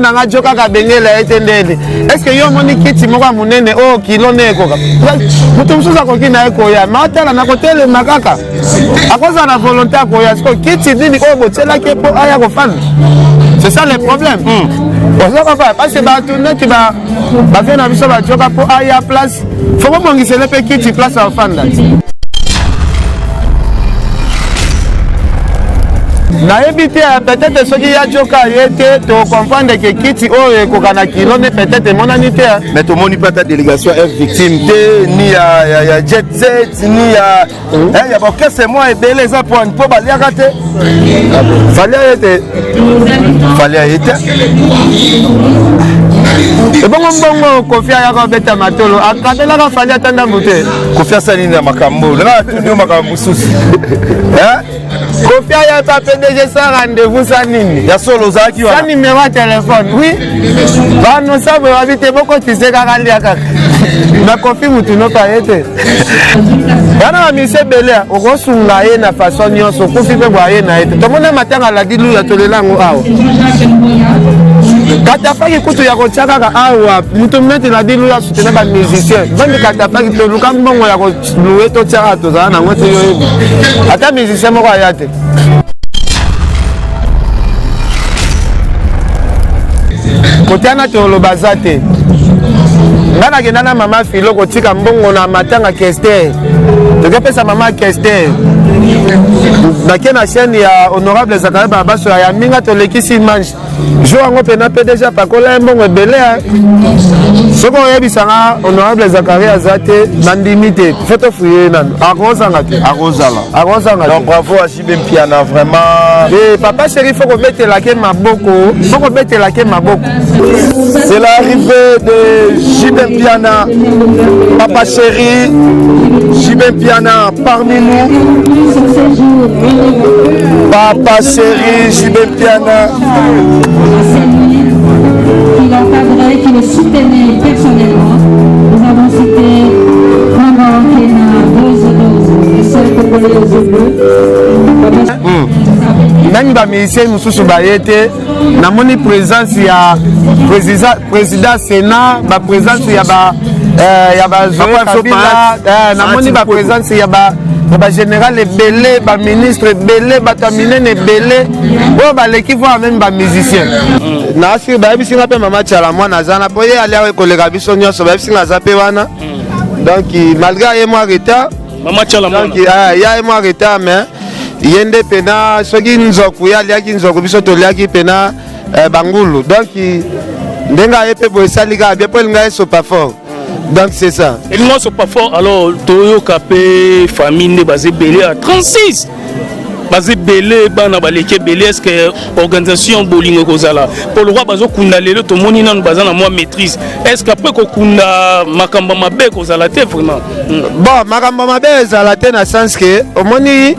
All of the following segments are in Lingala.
Na nga jo kaka bengela ye te ndeni. Est ce que yo omoni kiti moko ya monene oyo kilo nde ekoka? Moto mosusu akoki na ye koya, ma otala na kotelema kaka akozala na volonté ya koya. Sikoyo kiti nini oyo botielaki ye mpo aya kofanda? C'est ça le problème. Oza kaka parce que bato neti bavie na biso bajoka mpo aya place, fo bobongisele mpe kiti place ya kofanda. Nayebi te, peut-être soki ya joka ye te, tocomprendre ke kiti oyo ekoka na kilo nde peut-être emonani te. Mais tomoni mpe ata délégation F victime te, ni ya jet set, ni ya baorchestre mwa ebele eza mpo baliaka te. Falia ye te. Falia ye te. Ebongo mbongo Kofi ayaka obeta matolo, akabelaka Fali ata ndambu te. Kofi asali nini na makambo nanga atuni yo makambo mosusu? Kofi ayaka PDG sans rendez-vous, sa nini? Ya solo, ozalaki wana? Sa numéro ya téléphone, oui. Banosa boye babi te, bokotise kaka, lia kaka. Na Kofi mutu noka ye te. Wana bamisi ebele, okosunga ye na façon nyonso. Okufi mpe boye ye na ye te. Tomona matanga aladi luya, tolela yango awa. Katafaki kutu ya kotia kaka awa, mutu neti ladi luya soutenir bamusicien bandi katafaki. Toluka mbongo ya koluwe, totia kaka, tozala nango te. Yoyebi ata musicien moko aya te. Kotiana toloba aza te. Nga nakenda na mama Filo kotika mbongo na matanga Kester, tokepesa mama Kester. Nake na chaîne ya honorable Zakaria Babaso ya minga, tolekisi image jour yango mpena. PDG apakola ye mbongo ebele. Soki oyebisanga honorable Zakaria aza te, nandimi te. Faut tofuye nano, akozanga te. Akozala. Akozanga te. Donc bravo à JB Mpiana, vraiment. Eh, papa chéri, faut kobetelake maboko, faut kobetelake maboko. C'est l'arrivée de JB Mpiana, papa chéri JB Mpiana parmi nous, papa chéri JB Mpiana. Qui l'encadrait, qui le soutenait personnellement. Nous avons cité Maman Kena, Dose Dose, le seul Congolais aux yeux bleus. Nani bamusicien mosusu baye te? Namoni présence ya président sénat, baprésence ya ba ya bazoe Kabila, namoni baprésence ya ba ya bagénéral ebele, baministre ebele, bato ya minene ebele oyo baleki, voir même bamusicien. Naasiri bayebisi nga mpe mama Tiala mwana aza na mpo ye alia koleka biso nyonso. Bayebisi nga aza mpe wana, donc malgré ye mwa retard. Mama Tiala. Donc ya ye mwa retard, mais ye nde mpena soki nzoku ye aliaki nzoku, biso toliaki mpena bangulu. Donc ndenge aye mpe boye esali kaka bien mpo elinga esopa fort. Donc c'est ça. Elinga osopa fort. Alors toyoka mpe famille nde baza ebele ya 36, baza ebele, bana baleki ebele. Est ce que organisation bolingo ekozala po lokwa bazokunda lelo? Tomoni nanu baza na mwa maîtrise. Est ce que après kokunda makambo mabe ekozala te vraiment? Bon, makambo mabe ezala te na sens ke omoni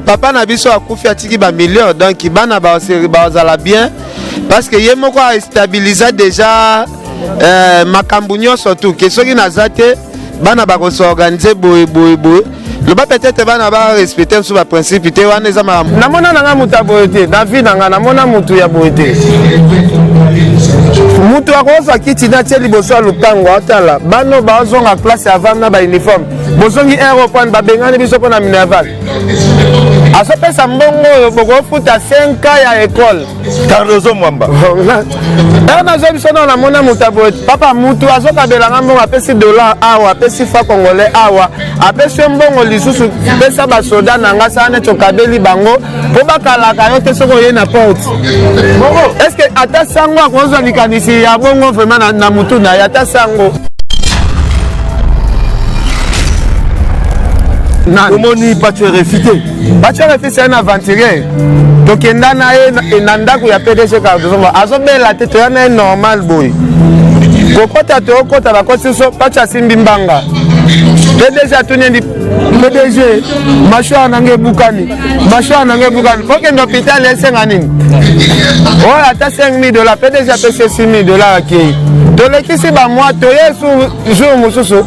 papa na biso akufi, atiki bamillion. Donc bana bazala bien parce que ye moko astabilisa déjà makambo nyonso tu ke soki naza te, bana bakos'organiser boye boye boye. Loba peut-être bana barespecte mosusu baprincipe te. Wana eza makambo namona nanga moto ya boye te na vie na nga. Namona motu ya boye te. Moto akozwa kiti na tie liboso ya lupango, atala bano bazonga classe avant na bauniforme. Bozongi aire point, babengani biso mpo na minerval. Azopesa mbongo oyo bokofuta 5 ya ekole. Cardozo Mwamba. Ere nazwa biso nao, namona moto aboye. Papa mutu azokabelanga mbongo, apesi dollar awa, apesi franc congolais awa, apesi yo mbongo lisusu, pesa basoda na nga. Sala neti okabeli bango mpo bakalaka yo te soki oye na porte. Est ce que ata sango akozwa likanisi ya bongo vraiment na mutu na ye? Ata sango. Omoni Pacho RFI te? Pacho RFI, c'est un aventurier. Tokenda na ye na ndako ya PDG Cardozo, azobela te, toya na ye normal boye. Kokota, toyokota, bakoti so Pacho asimbi mbanga. PDG atuni ndi PDG: "Mâchoire nanga ebukani, mâchoire nanga ebukani, okende hôpital esenga nini?" Oyo ata 5000 dollar. PDG apesi 6000 dollar, akei. Tolekisi bamwa, toye su jour mosusu,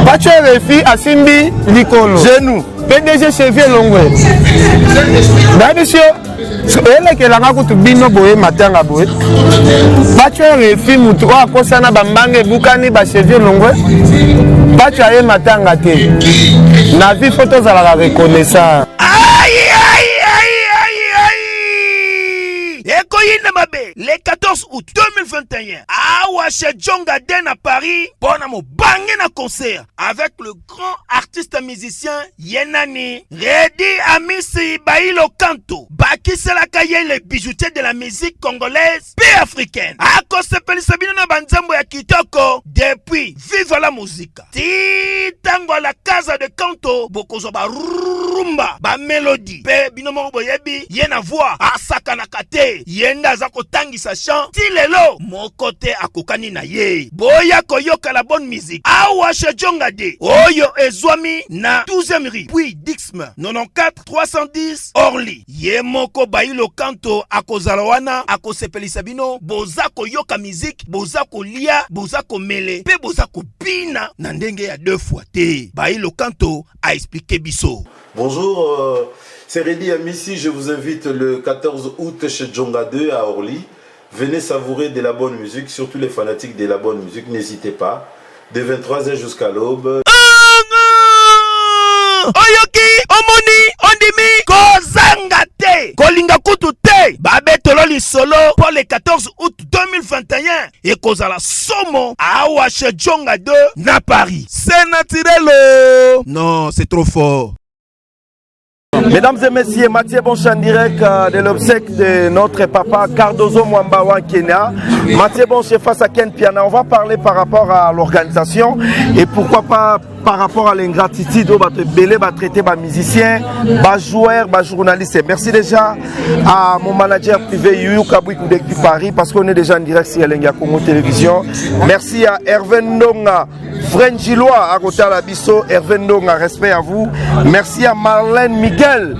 Pacho RFI asimbi likolo. Genou. PDG cheville elongwe. Nayebisi yo elekelanga kutu bino boye matanga boye pacho refi motu oyo akosana bambanga ebukani bacheville elongwe pacho aye matanga te na vie fo tozalaka reconnaissant. Ekoyinda mabe le 14 août 2021 awa chez Djonga Den à Paris mpo na mobange na concert avec le grand artiste musicien ye nani Redi Amisi Bailo Kanto bakiselaka ye le bijoutier de la musique congolaise mpe africaine akosepelisa bino na banzembo ya kitoko depuis Viva la Musica ti ntango ya la Casa de Canto bokozwa barumba bamelodi mpe bino moko boyebi ye na voix asakanaka te ye nde aza kotangisa chant ti lelo moko te akokani na ye boya koyoka la bonne musique awa chez Djonga de oyo ezwami na 12e rue puis Dixme 94 310 Orly ye moko Bailo Kanto akozala wana akosepelisa bino boza koyoka musique boza kolia boza komele mpe boza kobina na ndenge ya deux fois te Bailo Kanto a expliqué biso. Bonjour, c'est Reddy Amisi, je vous invite le 14 août chez Djonga 2 à Orly. Venez savourer de la bonne musique, surtout les fanatiques de la bonne musique, n'hésitez pas. De 23h jusqu'à l'aube. Oyoki, omoni, ondimi, kozanga te, kolinga kutu te, babetolo lisolo mpo le 14 août 2021 ekozala somo awa chez Djonga 2 na Paris. C'est naturel. Non, c'est trop fort. Mesdames et messieurs, Mathieu Bonche en direct de l'obsèque de notre papa Cardozo Mwamba wa Kenya. Mathieu Bonche face à Ken Piana. On va parler par rapport à l'organisation et pourquoi pas par rapport à l'ingratitude oyo bato ebele batraite bamusicien, bajoueur, bajournaliste. Merci déjà à mon manager privé Yuyu Kabwiku depuis Paris parce qu'on est déjà en direct sur Elengi ya Congo Télévision. Merci à Hervé Ndonga, Frenchilois à côté à la biso. Hervé Ndonga, respect à vous. Merci à Marlène Miguel,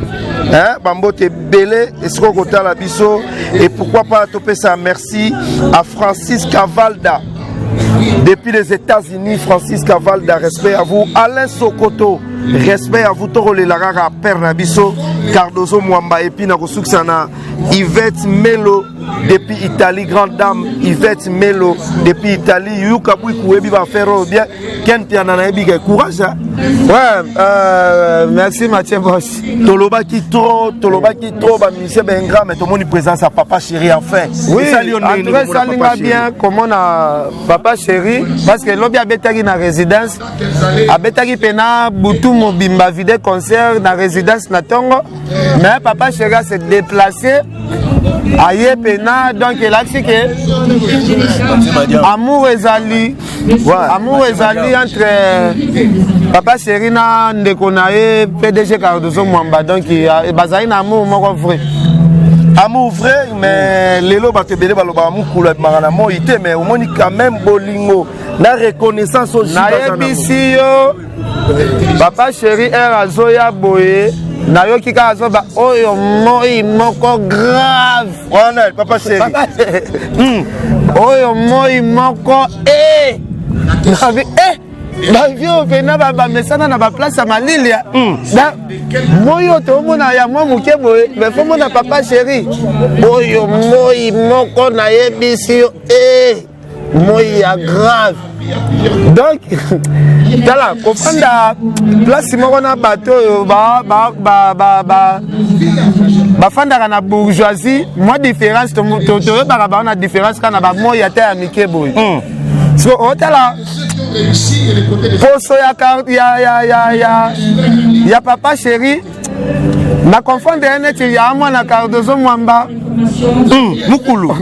hein, Bambote Belé, est-ce qu'on la biso. Et pourquoi pas topé ça, merci à Francis Cavalda depuis les États-Unis. Francis Cavalda, respect à vous. Alain Sokoto, respect à vous. Toro Lelarara, Père Nabiso, Cardozo Mwamba, et puis Nakosuksana, Yvette Melo depuis Italie, grande dame Yvette Melo depuis Italie. Yuka Bouikou, ebi va faire bien. Ken Piana na ebi courage. Hein? Ouais, merci Mathieu Boss. Tolobaki trop, ba musicien ben ingrat, mais tout le monde présence à Papa Chéri enfin. Oui, Esali yo en ndenge tout cas, nini komona esalinga Papa Chéri? bien komona Papa Chéri parce que lobi abetaki na résidence, abetaki pena butu mobimba vide concert na résidence na tongo, mais Papa Chéri a se déplacé aye pena, donc elakisi ke amour ezali. Amour ezali entre Papa Chéri na ndeko na ye PDG Cardozo Mwamba, donc bazali na amour moko vrai. Amour vrai, mais lelo bato ebele balobaka mokolo abimaka na moi te, mais omoni quand même bolingo na reconnaissance oyo Jiba aza nango. Nayebisi yo Papa Chéri r azoya boye, nayoki kaka azoba oyo moi moko grave. Wana Papa Chéri. Papa Chéri. Oyo moi moko e. Nabi e. Ba vieux oyo pena bamesana na baplace ya malili ya. Da, moi oyo toomona ya mwa moke boye, mais faut mona Papa Chéri. Oyo moi moko nayebisi yo e. Moi ya grave. Donc, tala, kofanda place moko na bato oyo bafandaka na bourgeoisie, mwa différence, toyebaka bango na différence kaka na bamoi ata ya mike boye. So, otala poso ya Papa Chéri, na confondre ye neti ya mwana Cardozo Mwamba. Mukulu.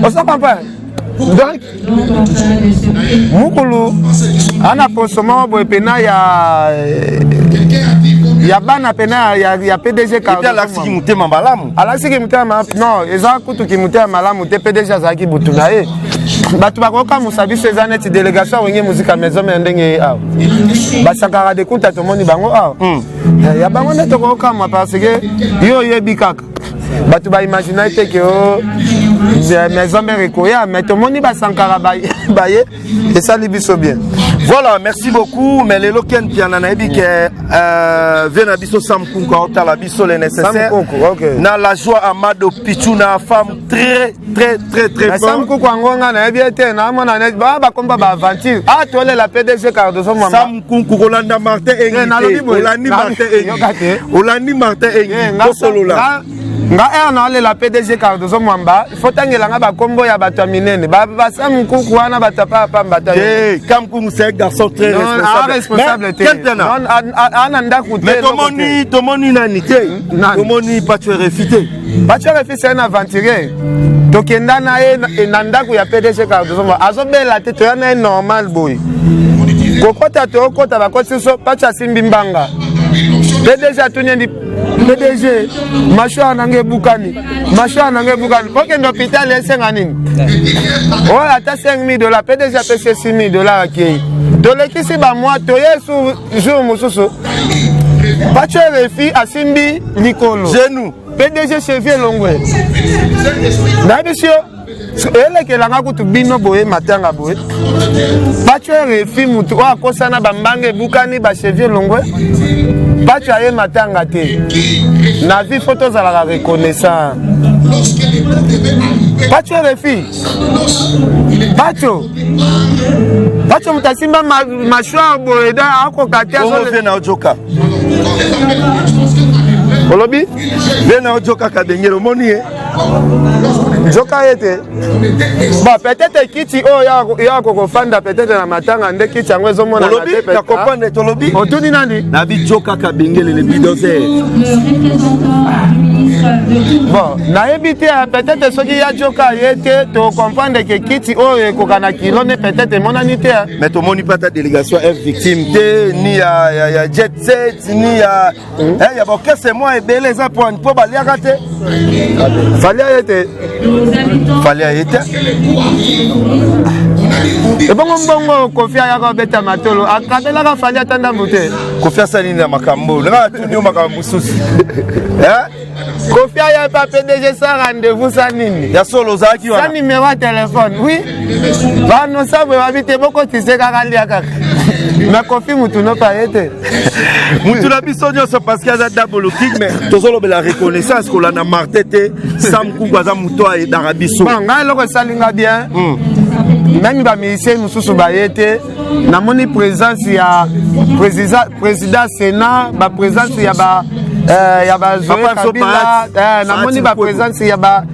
Ozo comprendre? Donc, mukulu ana poso moko boye pena ya bana pena ya PDG Cardozo. Alakisiki motema malamu. Alakisiki motema malamu. Non, eza kutu motema malamu te. PDG azalaki butu na ye. Bato bakokamusa biso eza neti délégation ya Wenge Musica Maison ya ndenge awa. Basakaka de kunta tomoni bango awa. Ya bango nde tokokamwa parce que yo oyebi kaka. Bato baimagina te ke o Maison Mère ekoya, mais tomoni basankara baye esali biso bien. Voilà, merci beaucoup. Mais lelo Ken Piana nayebi ke vie na biso Sam Kunku aotala biso le nécessaire. Sam Kunku, ok. Na la joie Amado Pichuna, femme très très très très Na Sam forte. Kuku yango nga nayebi ye te, naamona neti baa bakomba baaventure. Ah, tolela PDG Cardozo Mwamba. Sam Kunku kolanda Martin Eh, Engi nalobi te. boye. Olandi Martin Yoka Engi. te. Olandi Martin Eh, Engi. nga Tosolola. Nga ere naolela PDG Cardozo Mwamba, il faut tangela nga bakombo ya bato ya minene. Basam Kuku wana bato ya pamba ta. Eh, Sam Kunku c'est un garçon très Non, responsable. ah, responsable Mais, te. Ken Piana. Non, ana ndako te. Mais eloko te. tomoni nani te? Nani? Tomoni Pacho Refi te. Pacho Refi c'est un aventurier. Tokenda na ye na ndako ya PDG Cardozo Mwamba. Azobela te, toya na ye normal boye. Kokota toyokota bakoti so Pacho asimbi mbanga. PDG atuni ye ndi PDG mâchoire na nga ebukani, mâchoire na nga ebukani. Okende hôpital esenga nini? Oyo ata 5000 $, PDG apesi ye 6000 $ akei. Tolekisi bamwa, toye su jour mosusu. Pacho Refi asimbi likolo. Genou. PDG cheville elongwe. Nayebisi yo, elekelanga kutu bino boye matanga boye. Pacho Refi mutu oyo akosana bambanga ebukani ba cheville elongwe. Pacho aye matanga te. Na vie faut tozalaka reconnaissant. Pacho Refi. Pacho. Pacho mutu asimba mâchoire boye da akoka te Bongo vie na ojoka. Olobi? Vie na ojoka kabengele omoni ye. Nzoka ye te. Bon, peut-être kiti oyo ya kokofanda peut-être na matanga nde kiti yango ezomonana Olobi te. na comprendre tolobi. Otuni nani? Na bi joka kabengele le bulldozer. Le représentant du ministre de Tourisme. Bon, nayebi te, peut-être soki ya joka ye te, to comprendre ke kiti oyo ekoka na kilo ne peut-être emonani te. Mais tomoni pas ta délégation F victime te ni ya jet set ni ya eh ya orchestre moi ebele eza po baliaka te. Falia ye te. Nous invitons Falia ye te. Ebongo mbongo Kofi ayaka obeta matolo akabelaka Fally ata ndambu te. Kofi asali nini na makambo? Nga atuni yo makambo mosusu. Eh? Kofi aya pa PDG sans rendez-vous sans nini. Ya solo ozalaki wana. Sans numéro ya téléphone. Oui. Banosa boye babi te bokotise kaka lia kaka. Mais Kofi mutu no pa ye te. Mutu na biso nyonso parce que aza double kick mais tozolobela reconnaissance kolanda Martin te. Sam Kuku aza mutu ayedaka biso. Bon, ngai eloko esalinga bien. Même ba musicien mosusu baye te. Namoni présence ya président Sénat, ba présence ya ba ya ba Zoé Papa Biso Kabila, Bahati. namoni Bahati ba Mkwebo. présence ya ba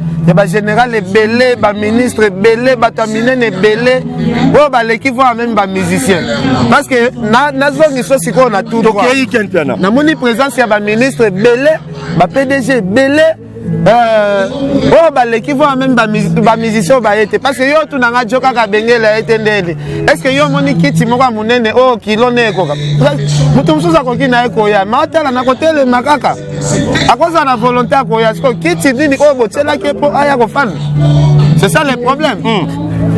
général ebele, ba ministre ebele, bato ya minene ebele oyo baleki voir même ba musicien. Parce que nazongi so sikoyo na tout droit. Tokei Ken Piana. Namoni présence ya ba ministre ebele, ba PDG ebele, oyo baleki voir même ba musicien oyo baye te. Parce que yo tunanga jo kaka bengela ye te ndeni. Est-ce que yo omoni kiti moko ya monene oyo kilo ne ekoka? Moto mosusu akoki na ye koya, ma otala na kotelema kaka. Akozala na volonté ya koya. Sikoyo kiti nini oyo botielaki ye mpo aya kofanda? C'est ça le problème.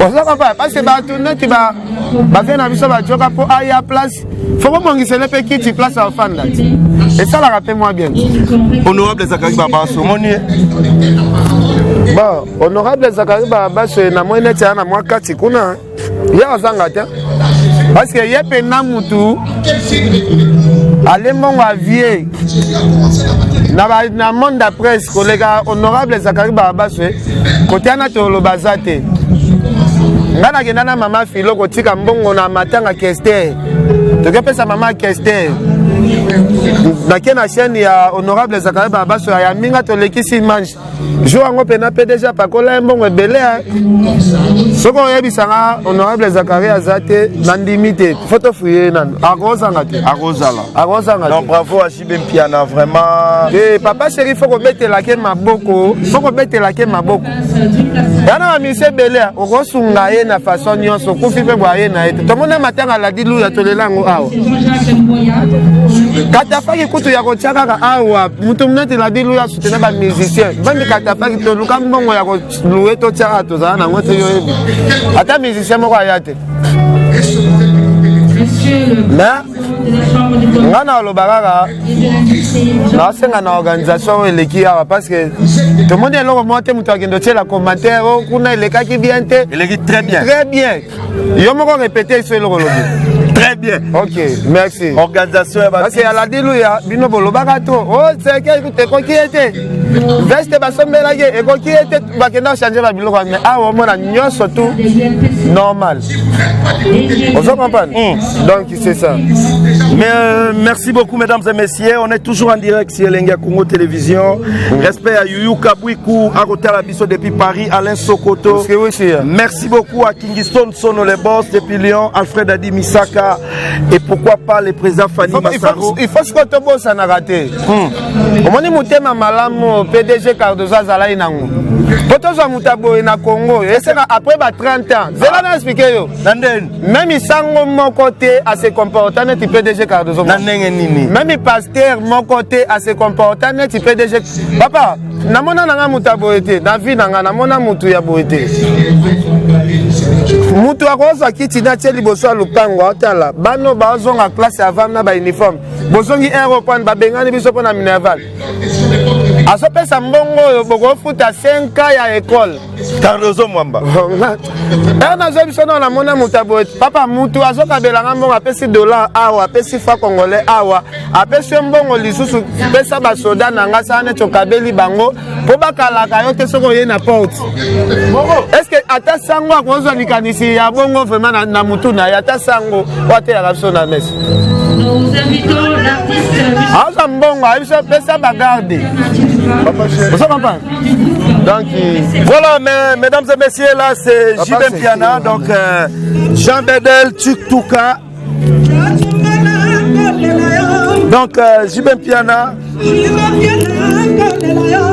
Oza papa, parce que bato neti bavie na biso bajoka mpo aya place, faut bobongisele mpe kiti place ya kofanda ti. Esalaka mpe mwa bien. Honorable Zakari Babaso omoni ye? Bon, honorable Zakari Babaso namoni neti aya na mwa kati kuna, ye azanga te. Parce que ye mpenza mutu ale mbongo avie na monde ya presse koleka honorable Zakari Babaso kote wana toloba aza te. Nga nakenda na mama Filo kotika mbongo na matanga Kester, tokepesa mama Kester, nake na chaîne ya honorable Zakari Babaso ya minga tolekisi image jour yango mpena PDG apakola ye mbongo ebele. Soki oyebisanga honorable Zakari aza te, nandimi te. Faut tofuye nano, akozanga te. Akozala. Akozanga Donc te. bravo à JB Mpiana vraiment. Te, papa chéri, faut kobetelake maboko, faut kobetelake maboko. Yana bamisi ebele, okosunga ye na façon nyonso. Okufi mpe boye na ye te. Tomoni matanga aladi luya, tolela yango awa. Jean-Jacques Mboya. Katafaki kutu ya kotia kaka awa, mutu neti ladi luya soutenir bamusicien bambi katafaki. Toluka mbongo ya kolouer, totia kaka, tozala nango te. Yoyebi ata musicien moko aya te. Monsieur le Mais de la Chambre du Commerce nga na oloba kaka, et de l'Industrie, naosenga na organisation oyo eleki awa, parce que tomoni eloko moko te. Moto akende otiela commentaire oyo kuna elekaki bien te. Eleki très bien. Très bien. Yo moko répété so eloko olobi. Très bien. Ok, merci. Organisation ya Parce que ya Ladiluya, bino bolobaka trop. Oh, seke ekoki ye te. Veste basombelaki ekoki ye te, bakenda changer ba biloko mais awa omona nyonso tout normal. Ozo comprendre? Donc c'est ça. Mais merci beaucoup mesdames et messieurs, on est toujours en direct sur Elengi ya Congo Télévision. Respect à Yuyu Kabwiku, Arotala Biso depuis Paris, Alain Sokoto. Merci beaucoup à Kingston Sono les boss depuis Lyon, Alfred Adi Misaka et pourquoi pas le président Fanny Massaro. Il faut ce que tobosanaka te. Omoni motema malamu PDG Cardozo azalaki nango. Po tozwa moto ya boye na Congo, eseka après ba 30 ans. Zela na expliquer yo. Na ndeni? Même sango moko te a se comporta neti PDG Cardozo. Na ndenge nini? Même pasteur moko te a se comporta neti PDG. Papa, namona nanga moto ya boye te, na vie nanga namona moto ya boye te. Moto akozwa kiti na tie liboso ya lupango atala bano bazonga classe avant na ba uniforme. Bozongi heure point babengani biso mpo na Minerval. Azopesa mbongo oyo bokofuta 5 ans ya école. Cardozo Mwamba. Heure nazwa biso nao namona moto ya boye papa mutu azokabelanga mbongo apesi dollar awa apesi franc congolais awa apesi yo mbongo lisusu pesa basoda na nga sala neti okabeli bango mpo bakalaka yo te soki oye na porte. Est-ce que ata sango akozwa likanisi ya bongo vraiment na mutu na ye ata sango oyo ateyaka biso na mese azwa mbongo ayebi biso pesa bagarde. Ozo comprendre? Donc voilà, mais, mesdames et messieurs, là c'est JB Mpiana, donc Jean Bedel, Tuktuka. Donc JB Mpiana.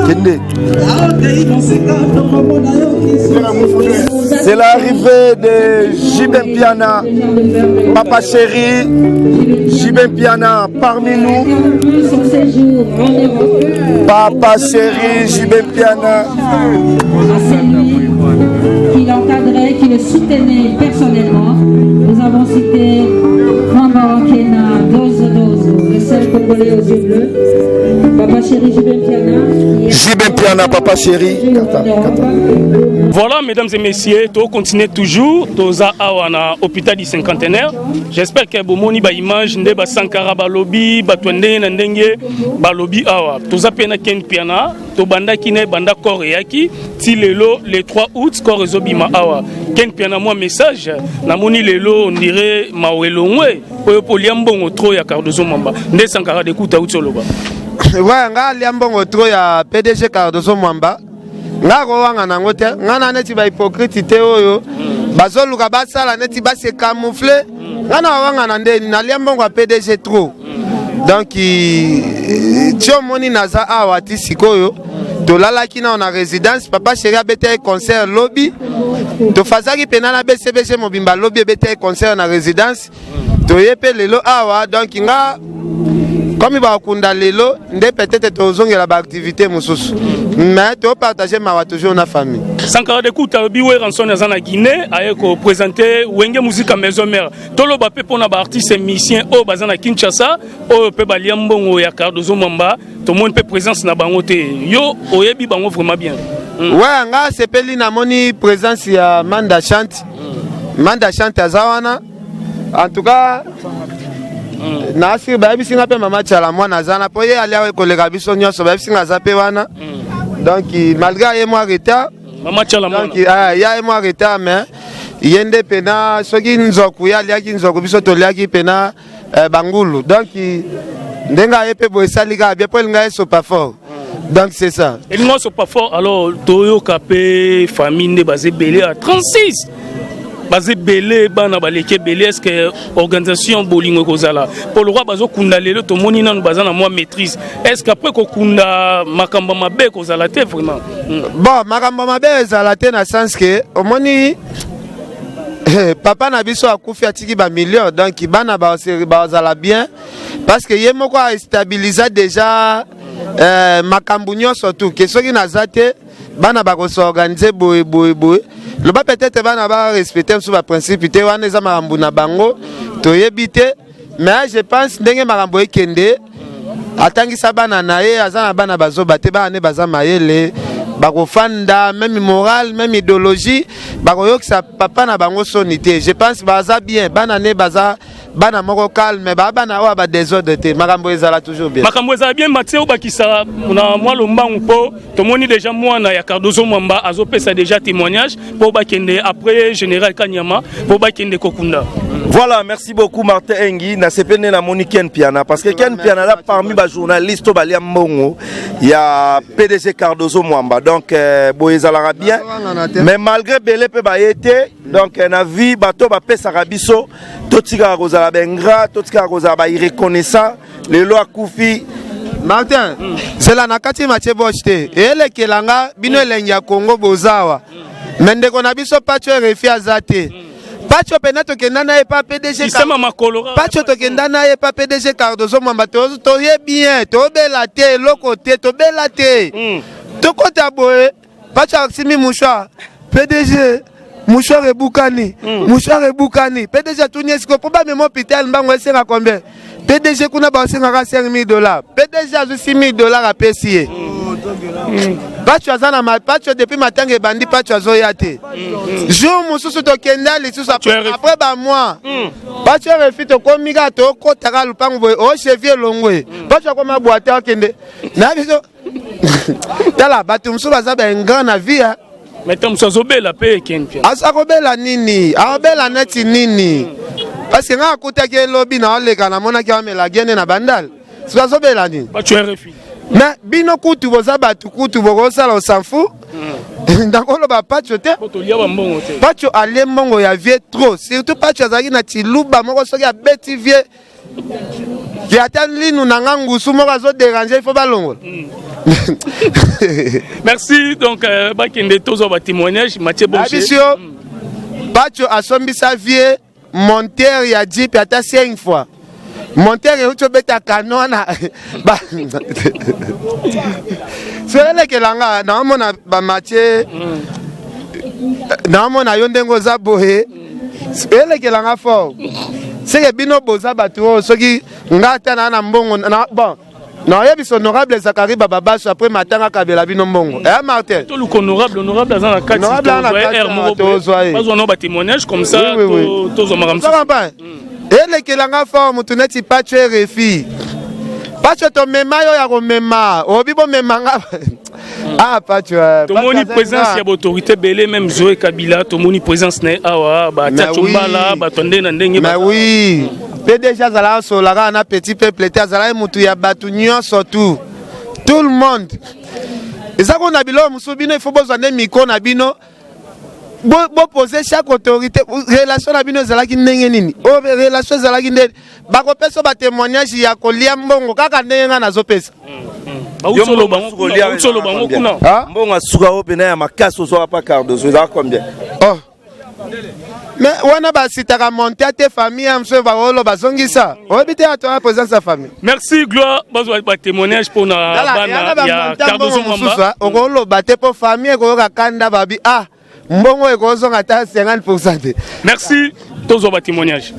Kende. C'est l'arrivée de JB Mpiana, papa chéri, JB Mpiana parmi nous. Papa chéri, JB Mpiana. C'est lui qui l'encadrait, qui le soutenait personnellement. Nous avons cité Mwamba Kena, Dozo Dozo, le seul Congolais aux yeux bleus. Papa chéri JB Mpiana. JB Mpiana, papa chéri. Voilà, mesdames et messieurs, to continue toujours, toza awa na hôpital du cinquantenaire. J'espère que bomoni ba image nde ba Sankara balobi, bato ndenge na ndenge balobi awa. Toza pe na Ken Mpiana, tobandaki na banda corps eyaki ti lelo le 3 août corps ezobima awa. Ken Mpiana mwa message namoni lelo on dirait mawelongwe oyo polia mbongo trop ya Cardozo Mwamba nde Sankara dekuta uti oloba. Ouais, nga alia mbongo trop ya PDG Cardozo Mwamba. Nga kowanga nango te, nga na neti ba hypocrite te oyo bazoluka basala neti ba se camoufler. Nga na wanga na ndeni nalia mbongo ya PDG trop. Donc ti omoni naza awa ti sikoyo tolalaki nao na résidence papa chéri abetaki concert lobi tofazaki pena na BCBG mobimba lobi ebetaki concert na résidence toye pe lelo awa. Donc nga comme bakunda lelo nde peut-être tozongela ba activité mosusu mais topartage mawa toujours na famille. Sankara Dekuta alobi Werrason aza na Guinée aye koprésente Wenge Musica Maison Mère. Toloba mpe mpona baartiste musicien oyo baza na Kinshasa oyo mpe balia mbongo ya Cardozo Mwamba, tomoni mpe présence na bango te. Yo oyebi bango vraiment bien. Ouais, nga sepeli namoni présence ya Manda Chante. Manda Chante aza wana. En tout cas nasi bayebisi nga mpe mama Tiala mwana aza na mpo ye alia koleka biso nyonso bayebisi nga aza mpe wana. Donc malgré ye mwa retard Mama Tiala mwana. Donc ya ye mwa retard mais ye nde pena soki nzoku ye aliaki nzoku biso toliaki pena bangulu. Donc ndenge aye mpe boye esali kaka bien mpo elinga esopa fort. Donc c'est ça. Elinga sopa fort. Alors toyoka mpe famille nde baza ebele ya 36 baza ebele bana baleki ebele. Est ce que organisation bolingo ekozala mpo lokwa bazokunda lelo tomoni nanu baza na mwa maîtrise? Est ce que après kokunda makambo mabe ekozala te vraiment? Bon, makambo mabe ezala te na sens ke omoni papa na biso akufi atiki bamillion, donc bana bazala bien parce que ye moko astabilisa déjà makambo nyonso tu ke soki naza te bana bakos'organiser boye boye boye. Loba peut-être bana barespecte mosusu baprincipe te, wana eza makambo na bango toyebi te. Mais je pense ndenge makambo ekende atangisa bana na ye aza na bana bazoba te, bana ne baza mayele. Bakofanda même morale, même idéologie, bakoyokisa papa na bango soni te. Je pense baza bien, bana ne baza bana moko calme, baa bana oyo badésordre te. Makambo ezala toujours bien. Makambo ezala bien. Matie, obakisa na mwa lombangu, mpo tomoni déjà mwana ya Cardozo Mwamba azopesa déjà témoignage mpo bakende après général Kanyama, mpo bakende kokunda. Voilà, merci beaucoup Martin Engi. Na sepene na moni Ken Piana, parce que Ken Piana là parmi ba journalistes balia mbongo ya PDG Cardozo Mwamba. Donc boye ezalaka bien. Mais malgré belé pe ba été, donc na vie bato ba pesaka biso, totikaka kozala ba ingrat, totikaka kozala ba irreconnaissant. Lelo akufi. Martin, zela na kati. Matie Bosh te, eyelekela nga bino elengi ya Kongo bozawa. Me ndeko na biso Pacho RFI aza te. Pacho mpena tokenda na ye pa PDG. Sistema makolo. Pacho, tokenda na ye pa PDG Cardozo Mwamba. Toye bien, tobela te, eloko te, tobela te. Tokota boye, Pacho asimi mouchoir: "PDG, mouchoir ebukani, mouchoir ebukani." PDG atuni esiko mpo bamema hôpital, mbango esenga combien? PDG kuna basengaka 5000 $. PDG azwi 6000 $, apesi ye. Pacho aza na Pacho depuis matanga ebandi, Pacho azoya te. Jour mosusu tokenda lisusu après bamois, Pacho RFI, tokomi kaka, tokotaka lupango boye, ochevi elongwe. Pacho akoma bwate, akende na biso. Tala, bato mosusu baza baingrat na vie. Mais ntango mosusu azobela mpe, ekeni mpe. Akobela nini? Akobela neti nini? Parce que ngai akutaki elobi na oleka, namonaki amela gene na Bandale. Soki azobela nini? Pacho RFI. Mais bino kutu boza bato kutu bokosala osanfu, nakoloba Pacho te. Tolia bambongo te. Pacho alie mbongo ya vieux trop. Surtout Pacho azalaki na tiluba moko, soki abeti vieux ke ata linu na nga ngusu moko azodéranger, il faut balongola. Merci. Donc bakende, tozwa batémoignage. Matie Bonche. Biso yo Pacho asombisa vieux monteur ya jeep ata 5 fois. Monteur euti obeta kano wana, so elekela nga naomona bamatie, naomona yo ndenge oza boye, elekela nga fort. Seke bino boza bato oyo, soki nga ata naa na mbongo, bon, naoyebisa honorable Zakari Bababaso après matanga akabela bino mbongo eya Martin. Toluka honorable, honorable aza na kati. Tozwa ye. Bazwa nao batémoignage comme ça, tozwa makambo. Elekela nga fort. Motu neti Pacho RFI, Pacho tomema yo ya komema, obi bomema nga. Ah, Pacho. Tomoni présence ya baautorité ebele, même Zoe Kabila tomoni présence na ye awa, batia Tsombala, bato ndenge na ndenge. Mais oui, PDG azalaka asolaka na petit peuple te, azalaki motu ya bato nyonso, tout le monde. Eza kuna biloko mosusu bino ifo bozwa nde micro na bino, bopose chaque autorité relation na bino ezalaki ndenge nini, oyo relation ezalaki ndenge bakopesa batémoignage ya kolia mbongo kaka ndenge ngai nazopesa. Bauti oloba ngo kuna. Mbongo asuka oyo pena ya makasi ozwaka pa Cardozo ezalaka combien? Oh, mais wana basitaka monte te, famille ya mosusu baolo bazongisa, oyebi te, ato ya présence ya famille. Merci Gloire. Bazwa batémoignage mpona bana ya Cardozo Mwamba. Okoloba te mpo famille ekoyoka kanda, babi ah, mbongo ekozonga ata 50 te. Merci, tozwa batémoignage.